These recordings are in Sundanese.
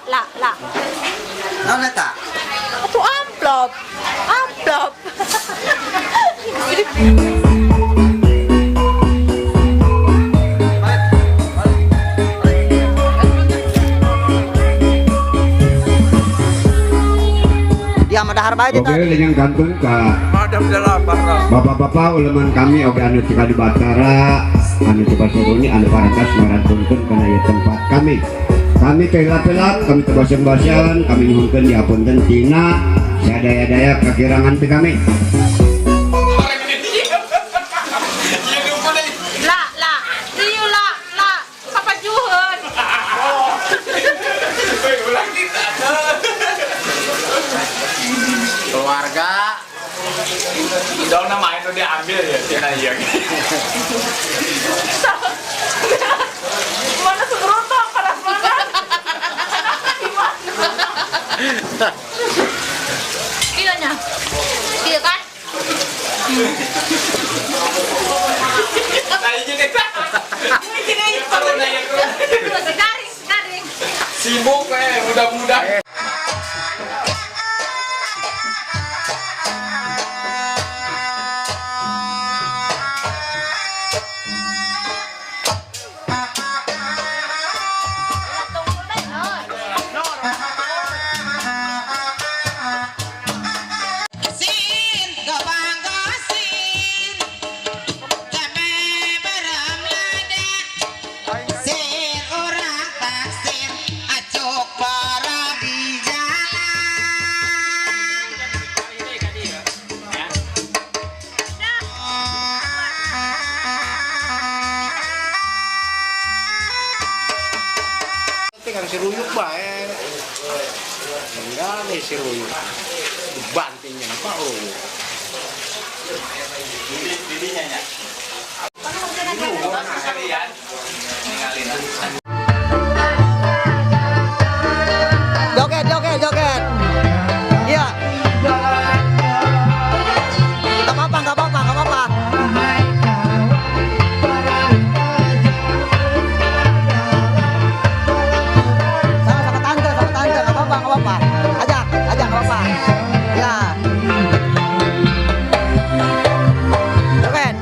la la. Naon eta? Atuh amplop. Amplop. Dia mah dahar bae Oke, tadi. yang ganteng ka bapak-bapak uleman kami oge anu tika di Batara, anu di Pasiruni, anu parantos ngarantunkeun kana ieu tempat kami. Kami teu hilap-hilap, kami teu bosen-bosen, kami nyuhunkeun diapunten tina sadaya-daya kakirangan ti kami. La la. Iyo la la. Papajuhon. Keluarga Daun nama itu diambil ya, Tina iya. Mana sebroto panas banget. Gimana? Iya nya. Iya kan? Nah, ini nih. Garing, garing. Sibuk muda-muda. Sin, gobang gosin, kame beram lada. Sin orang taksir, acuk para di jalan. Kang si Ruyuk bae. Enggak nih si Ruyuk. Bantingnya apa Ruyuk. Didinya nya. Sekalian. Ninggalin. Joget, joget, joget. Iya. Enggak apa-apa, enggak apa-apa, enggak apa-apa. Sama sama tante, enggak apa-apa, enggak apa-apa. Ajak, ajak enggak apa-apa. Ya. Joget.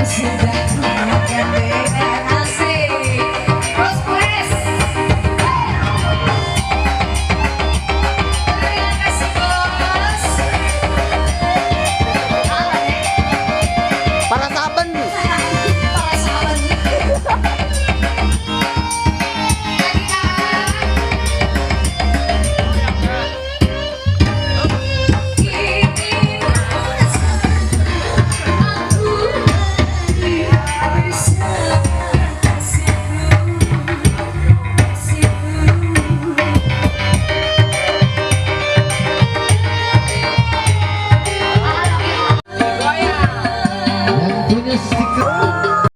Kasihku.